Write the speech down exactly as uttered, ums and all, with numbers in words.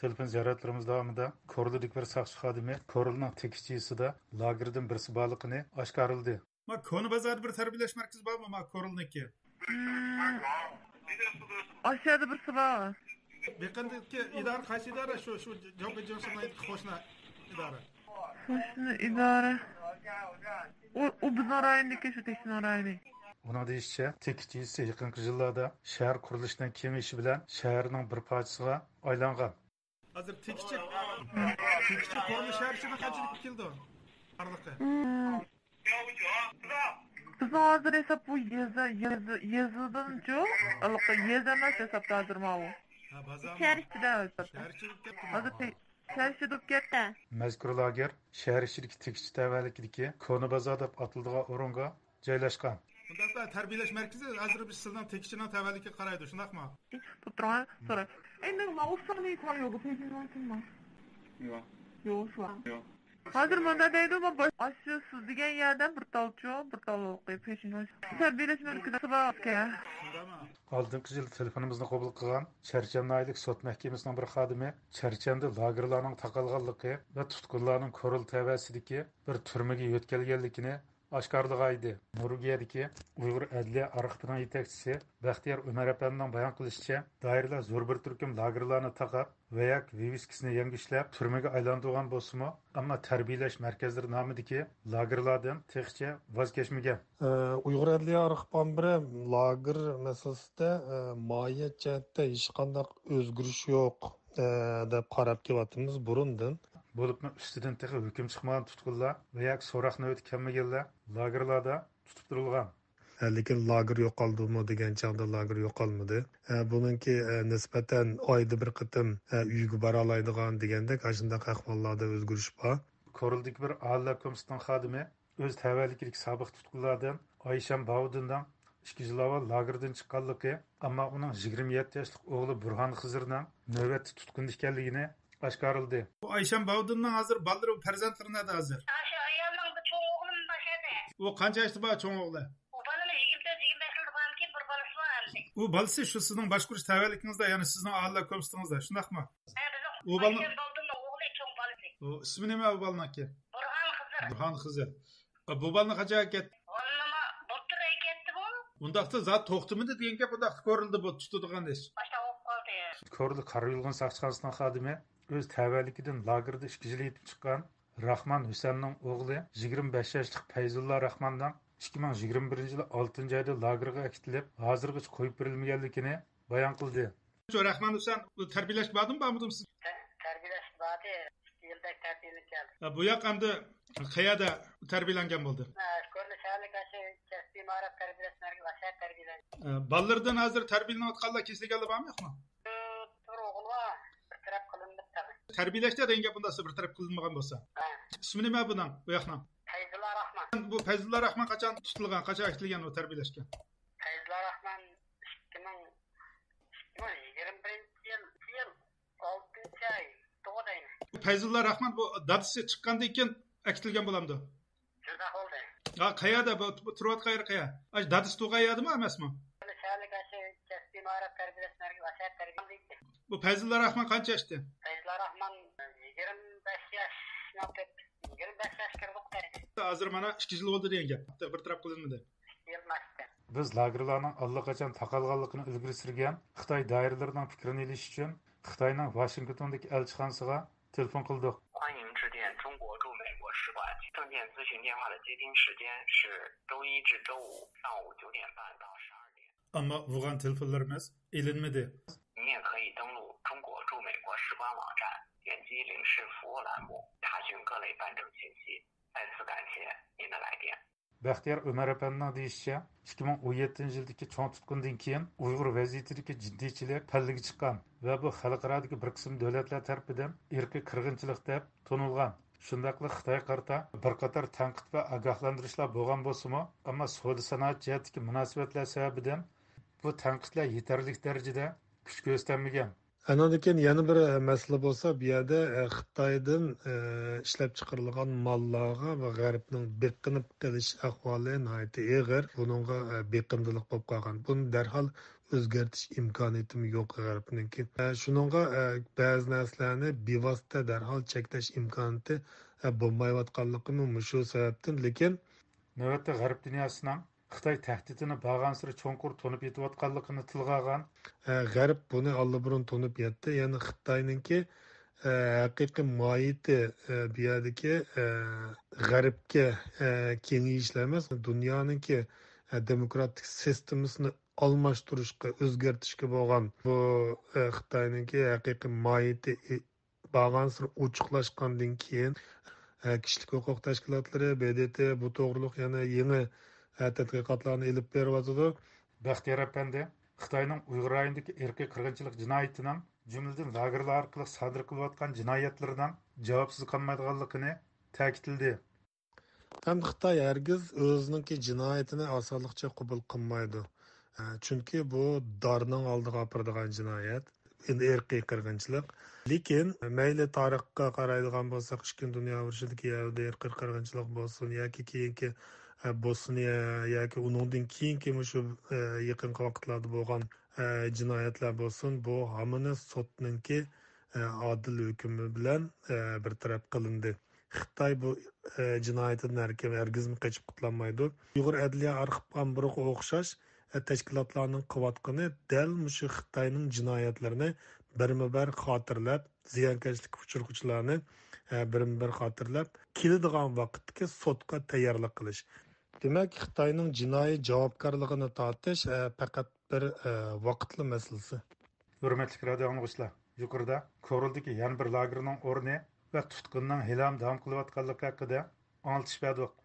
تېلېفون زىيارەتلىرىمىز داۋامىدا كورلىدىكى بىر ساقچى خادىمى كورلىنىڭ تېكىچى يېزىسىدا لاگېردىن بىرسى بارلىقىنى ئاشكارىلىدى. ما كونا بازاردا بىر تەربىيەلەش مەركىزى بارمۇ، ما كورلىنىڭكى؟ ئاشۇ يەردە بىرسى بار. بېقىندىكى ئىدارە قايسى ئىدارە؟ شۇ، شۇ جاۋاب بېجىرىشىدىكى قوشنا ئىدارە. قوشنا ئىدارە. ئۇ، ئۇ بىزنىڭ رايوندىكى، شۇ تېكچىنىڭ رايونى. ئۇنىڭ دېيىشىچە، تېكچى يېزىسى يېقىنقى يىللاردا شەھەر قۇرۇلۇشىنىڭ كېڭىيىشى بىلەن شەھەرنىڭ بىر پارچىسىغا ئايلانغان. ھازىر تېكچى، تېكچى قۇرۇلۇش شەھەر ئىچىدە قانچىلىك كېلىدۇ؟ ئارىلىقى. بىزنىڭ ھازىر ھېساب بۇ يېزا، يېزا، يېزىدىنچۇ؟ ھېلىقى يېزا ئەمەس ھېسابتا ھازىر ماۋۇ. ھە، بازار. شەھەر ئىچىدە ھېسابتا. شەھەر ئىچىدە كەتتى. ھازىر تە-، شەھەر ئىچىدە كەتتى. مەزكۇر لاگېر شەھەر ئىچىدىكى تېكچى تەۋەلىكىدىكى كونا بازار دەپ ئاتىلىدىغان ئورۇنغا جايلاشقان. ئۇنداقتا تەربىيەلەش مەركىزى ھازىر بىز سىزنىڭ تېكچىنىڭ تەۋەلىكىگە قارايدۇ، شۇنداقمۇ؟ ئەندى ماۋۇ سانى تايوگا پېشىنۋايسىڭمۇ؟ يوق. يوق، شۇ. يوق. ھازىر مۇنداق دەيدۇ، مانا ئاشۇ سىز دېگەن يەردە بىر تالچۇ، بىر تاللىقى پېشىنۋاي. تەربىيەلەش مەركىزى بار ئىكەن. شۇنداقمۇ؟ ئالدىنقى يىل تېلېفونىمىزنى قوبۇل قىلغان چەرچەن ناھىيەلىك سوت مەھكىمىسىنىڭ بىر خادىمى چەرچەندە لاگېرلارنىڭ تاقالغانلىقى ۋە تۇتقۇنلارنىڭ كورلا تەۋەسىدىكى بىر تۈرمىگە يۆتكەلگەنلىكىنى ئاشكارىلىغانىدى. نورۋېگىيەدىكى ئۇيغۇر ئەدلىيە ئارخىپىنىڭ يېتەكچىسى بەختىيار ئۆمەر ئەپەندىنىڭ بايان قىلىشىچە، دائىرىلەر زور بىر تۈركۈم لاگېرلارنى تاقاپ، ۋەيەك ۋىۋىسكىسىنى يەڭگۈشلەپ، تۈرمىگە ئايلاندۇرغان بولسىمۇ، ئەمما تەربىيەلەش مەركەزلىرى نامىدىكى لاگېرلاردىن تېخىچە ۋاز كەچمىگەن. ئە، ئۇيغۇر ئەدلىيە ئارخىپ ئامبىرى لاگېر مەسىلىسىدە، ئە، ماھىيەت جەھەتتە ھېچقانداق ئۆزگىرىش يوق، ئە، دەپ قاراپ كېلىۋاتىمىز بۇرۇندىن. بولۇپمۇ ئۈستىدىن تېخى ھۆكۈم چىقمىغان تۇتقۇنلار ۋە ياكى سوراق نۆۋىتى كەلمىگەنلەر لاگېرلاردا تۇتۇپ تۇرۇلغان. ئە، لېكىن لاگېر يوقالدىمۇ دېگەن چاغدا لاگېر يوقالمىدى. ئە، بۇنىڭكى، ئە، نىسبەتەن ئايدا بىر قېتىم، ئە، ئۆيگە بارالايدىغان دېگەندەك ئاشۇنداق ئەھۋاللاردا ئۆزگىرىش بار. كورلىدىكى بىر ئاھالىلەر كومىتېتىنىڭ خادىمى ئۆز تەۋەلىكىدىكى سابىق تۇتقۇنلاردىن ئايشەم باۋۇدىننىڭ ئىككى يىل ئاۋۋال لاگېردىن چىققانلىقى، ئەمما ئۇنىڭ يىگىرمە يەتتە ياشلىق ئوغلى بۇرھان خىزىرنىڭ نۆۋەتتە تۇتقۇندا ئىكەنلىكىنى ئاشكارىلىدى. بۇ ئايشەم باۋۇدىننىڭ ھازىر بالىلىرى، پەرزەنتلىرى نەدە ھازىر؟ ئاشۇ ئايالنىڭ بۇ چوڭ ئوغلىمۇ بار شۇ يەردە. ئۇ قانچە ياشتا بار چوڭ ئوغلى؟ ئۇ بالىنىڭ يىگىرمە تۆت، يىگىرمە بەش يىلدا بارمىكىن، بىر بالىسى بار ئەمدى. ئۇ بالىسى شۇ سىزنىڭ باشقۇرۇش تەۋەلىكىڭىزدە، يەنى سىزنىڭ ئاھالىلەر كومىتېتىڭىزدە، شۇنداقمۇ؟ ھە، بىزنىڭ ئۇ بالىنىڭ ئايشەم باۋۇدىننىڭ ئوغلى، چوڭ بالىسى. ئۇ ئىسمى نېمە ئۇ بالىنىڭكى؟ بۇرھان خىزىر. بۇرھان خىزىر. ئە، بۇ بالىنى قاچان ئەكەتتى؟ بالىنىمۇ بۇلتۇر ئەكەتتى بۇ. ئۇنداقتا زادى توختىمىدى دېگەن گەپ، ئۇنداقتا كورلىدا بۇ تۇتىدىغان ئىش. باشتا بولۇپ قالدى. كورلا قارا يۇلغۇن ساقچىخانىسىنىڭ خادىمى ئۆز تەۋەلىكىدىن لاگېردا ئىككى يىل يېتىپ چىققان راخمان ھۈسەننىڭ ئوغلى يىگىرمە بەش ياشلىق پەيزۇللا راخماننىڭ ئىككى مىڭ يىگىرمە بىرىنچى يىلى ئالتىنچى ئايدا لاگېرغا ئەكېتىلىپ، ھازىرغىچە قويۇپ بېرىلمىگەنلىكىنى بايان قىلدى. شۇ راخمان ھۈسەن، بۇ تەربىيەلەشكە باردىمۇ، بارمىدىمۇ سىز؟ تە-، تەربىيەلەشكە باردى، ئىككى يىلدەك تەربىيەلىنىپ كەلدى. ھە، بۇ ياق ئەمدى قەيەردە تەربىيەلەنگەن بولدى؟ ھە، كورلا شەھەرلىك ئاشۇ كەسپىي مائارىپ تەربىيەلەش مەركىزى ئاشۇ يەردە تەربىيەلەنگەن. ھە، بالىلىرىدىن ھازىر تەربىيەلىنىۋاتقانلار، كېسىلگەنلەر بارمۇ يوقمۇ؟ بىر ئوغۇل بار، بىر تەرەپ قىلىنىپ تەڭ. تەربىيەلەشتە دېگەن گەپ ئۇنداقسا بىر تەرەپ قىلىنمىغان بولسا. ھە. ئىسمى نېمە بۇنىڭ، بۇ ياقنىڭ؟ پەيزۇللا راخمان. بۇ پەيزۇللا راخمان قاچان تۇتۇلغان، قاچان ئەكېتىلگەن ئۇ تەربىيەلەشكە؟ پەيزۇللا راخمان ئىككى مىڭ، ئىككى مىڭ يىگىرمە بىرىنچى يىل، يىل ئالتىنچى ئاي تۇغۇلدى. بۇ پەيزۇللا راخمان بۇ دادىسى چىققاندىن كېيىن ئەكېتىلگەن بولامدۇ؟ شۇنداق بولدى. ھا، قەيەردە بۇ، بۇ تۇرۇۋاتقان يېرى قەيەر؟ ئاشۇ دادىسى تۇرغان يەردىمۇ ئەمەسمۇ؟ شەھەرلىك ئاشۇ كەسپىي مائارىپ تەربىيەلەش مەركىزى ئاشۇ يەردە تەربىيەلەندى. بۇ پەيزۇللا راخمان قانچە ياشتا؟ پەيزۇللا راخمان يىگىرمە بەش ياش، يىگىرمە بەش ياش كىردۇق دەيدۇ. ھازىر مانا ئىككى يىل بولدى دېگەن گەپ. بىر تەرەپ قىلىنمىدى. ئىككى يىل ئاشتى. بىز لاگېرلارنىڭ ئاللىقاچان تاقالغانلىقىنى ئىلگىرى سۈرگەن خىتاي دائىرىلىرىنىڭ پىكرىنى ئېلىش ئۈچۈن خىتاينىڭ ۋاشىنگتوندىكى ئەلچىخانىسىغا تېلېفون قىلدۇق. 欢迎致电中国驻美国使馆。证件咨询电话的接听时间是周一至周五上午九点半到十二点。 ئەمما بۇغان تېلېفونلىرىمىز ئېلىنمىدى. 您也可以登录中国驻美国使馆网站，点击领事服务栏目，查询各类办证信息。再次感谢您的来电。 بەختىيار ئۆمەر ئەپەندىنىڭ دېيىشىچە، ئىككى مىڭ ئون يەتتىنچى يىلدىكى چوڭ تۇتقۇندىن كېيىن ئۇيغۇر ۋەزىيىتىدىكى جىددىيچىلىك پەللىگە چىققان ۋە بۇ خەلقئارادىكى بىر قىسىم دۆلەتلەر تەرىپىدىن ئىرقىي قىرغىنچىلىق دەپ تونۇلغان. شۇنداقلا خىتايغا قارىتا بىر قاتار تەنقىد ۋە ئاگاھلاندۇرۇشلار بولغان بولسىمۇ، ئەمما سودا سانائەت جەھەتتىكى مۇناسىۋەتلەر سەۋەبىدىن بۇ تەنقىدلەر يېتەرلىك دەرىجىدە كۈچ كۆرسىتەلمىگەن. ئانىڭدىن كېيىن يەنە بىر، ئە، مەسىلە بولسا، بۇ يەردە، ئە، خىتايدىن، ئە، ئىشلەپچىقىرىلغان ماللارغا ۋە غەربنىڭ بېقىنىپ قېلىش ئەھۋالى ناھايىتى ئېغىر. بۇنىڭغا، ئە، بېقىندىلىق بولۇپ قالغان. بۇنى دەرھال ئۆزگەرتىش ئىمكانىيىتىمۇ يوق غەربنىڭكى. ئە، شۇنىڭغا، ئە، بەزى نەرسىلەرنى بىۋاسىتە دەرھال چەكلەش ئىمكانىيىتى، ئە، بولمايۋاتقانلىقىمۇ مۇشۇ سەۋەبتىن. لېكىن نۆۋەتتە غەرب دۇنياسىنىڭ خىتاي تەھدىتىنى بارغانسېرى چوڭقۇر تونۇپ يېتىۋاتقانلىقىنى تىلغا ئالغان. ئە، غەرب بۇنى ئاللىبۇرۇن تونۇپ يەتتى. يەنى خىتاينىڭكى، ئە، ھەقىقىي ماھىيىتى، ئە، بۇ يەردىكى، ئە، غەربكە، ئە، كېڭىيىشلا ئەمەس، دۇنيانىڭكى، ئە، دېموكراتىك سىستېمىسىنى ئالماشتۇرۇشقا، ئۆزگەرتىشكە بولغان بۇ، ئە، خىتاينىڭكى ھەقىقىي ماھىيىتى ئى-، بارغانسېرى ئوچۇقلاشقاندىن كېيىن، ئە، كىشىلىك ھوقۇق تەشكىلاتلىرى، ب د ت بۇ توغرۇلۇق يەنە يېڭى، ئە، تەتقىقاتلارنى ئېلىپ بېرىۋاتىدۇ. بەختىيار ئەپەندى خىتاينىڭ ئۇيغۇر رايونىدىكى ئىرقىي قىرغىنچىلىق جىنايىتىنىڭ، جۈملىدىن لاگېرلار ئارقىلىق سادىر قىلىۋاتقان جىنايەتلىرىنىڭ جاۋابسىز قالمايدىغانلىقىنى تەكىتلىدى. ھەم خىتاي ھەرگىز ئۆزىنىڭكى جىنايىتىنى ئاسانلىقچە قوبۇل قىلمايدۇ. ئە، چۈنكى بۇ دارنىڭ ئالدىغا ئاپىرىدىغان جىنايەت، ئىرقىي قىرغىنچىلىق. لېكىن مەيلى تارىخقا قارايدىغان بولساق، ئىككىنچى دۇنيا ئۇرۇشىدىكى يەھۇدىي ئىرقىي قىرغىنچىلىق بولسۇن ياكى كېيىنكى، ئە، بوسنىيە ياكى ئۇنىڭدىن كېيىنكى مۇشۇ، ئە، يېقىنقى ۋاقىتلاردا بولغان، ئە، جىنايەتلەر بولسۇن، بۇ ھامىنى سوتنىڭكى، ئە، ئادىل ھۆكمى بىلەن، ئە، بىر تەرەپ قىلىندى. خىتاي بۇ، ئە، جىنايىتىدىن ھەركىم-، ھەرگىزمۇ قېچىپ قۇتۇلالمايدۇ. ئۇيغۇر ئەدلىيە ئارخىپ ئامبىرىغا ئوخشاش، ئە، تەشكىلاتلارنىڭ قىلىۋاتقىنى دەل مۇشۇ خىتاينىڭ جىنايەتلىرىنى بىرمۇبىر خاتىرىلەپ، زىيانكەشلىككە ئۇچرىغۇچىلارنى، ئە، بىرمۇبىر خاتىرىلەپ، كېلىدىغان ۋاقىتتىكى سوتقا تەييارلىق قىلىش. دېمەك، خىتاينىڭ جىنايى جاۋابكارلىقىنى تارتىش، ئە، پەقەت بىر، ئە، ۋاقىتلا مەسىلىسى. ھۆرمەتلىك رادىئو ئاڭلىغۇچىلار، يۇقىرىدا كورلدىكى يەنە بىر لاگېرنىڭ ئورنى ۋە تۇتقۇننىڭ ھېلىھەم داۋام قىلىۋاتقانلىقى ھەققىدە ئاڭلىتىش بەردۇق.